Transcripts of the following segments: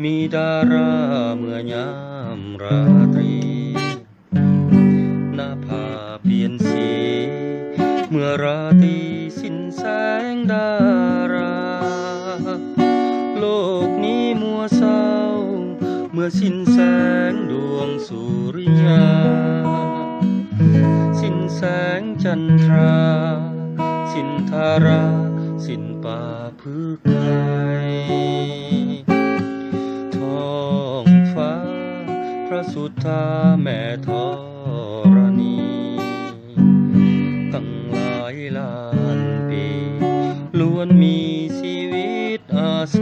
ມີດາລາເມື່ອຍາມລາຕຣີ ໜ້າຜາປ່ຽນສີ ເມື່ອລາຕຣີສິ້ນແສງດາລາ ໂລກນີ້ມົວເສົ້າ ເມື່ອສິ້ນແສງດວງສຸລິຍາ ສິ້ນແສງຈັນທຣາ ສິ້ນທາລາ ສິ້ນປາ ຜືກໄຄ ທ້ອງຟ້າ ພະສຸດທາແມ່ທໍລະນີ ຕັ້ງຫຼາຍລ້ານປີ ລ້ວນມີຊີວິດອາໄສ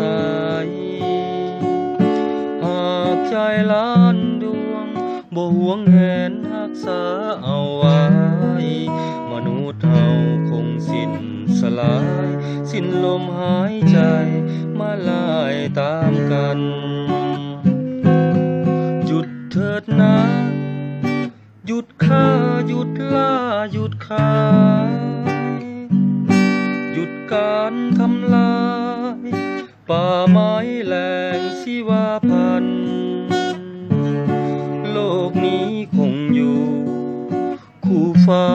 ຫາກໃຈລ້ານດວງ ບໍ່ຫວງແຫນຮັກສາເອົາໄວ້ ມະນຸດເຮົາຄົງສິ້ນສະຫຼາຍ ສິ້ນລົມຫາຍໃຈມາລາຍຕາມກັນ. ຢຸດເຖີດນາ ຢຸດຂ້າ ຢຸດລ່າ ຢຸດຂາຍ ຢຸດການທຳລາຍ ປ່າໄມ້ແຫຼງຊີວະພັນ ໂລກນີ້ຄົງຢູ່ຄູ່ຟ້າ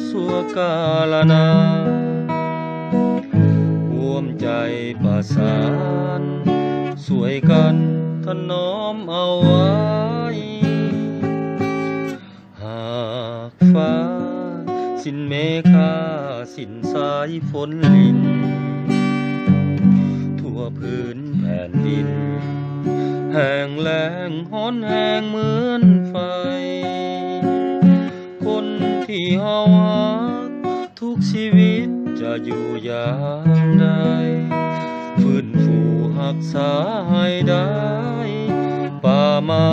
ຊົ່ວກາລະນານ ຮ່ວມໃຈປະສານ ຊ່ວຍກັນຖະໜອມເອົາໄວ້ ຫາກຟ້າສິ້ນເມຄາ ສິ້ນສາຍຝົນລິນ ທົ່ວພື້ນແຜ່ນດິນ ແຫ້ງແລ້ງຮ້ອນແຮງເໝືອນໄຟ ຄົນທີ່ເຮົາຮັກ ທຸກຊີວິດຈະຢູ່ຢ່າງໃດ ຟື້ນຟູຮັກສາໃຫ້ໄດ້ ປ່າໄມ້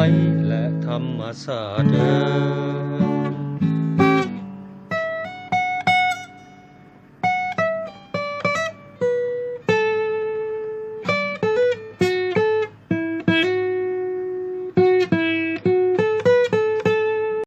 ແລະ ທຳມະຊາດເອີຍ.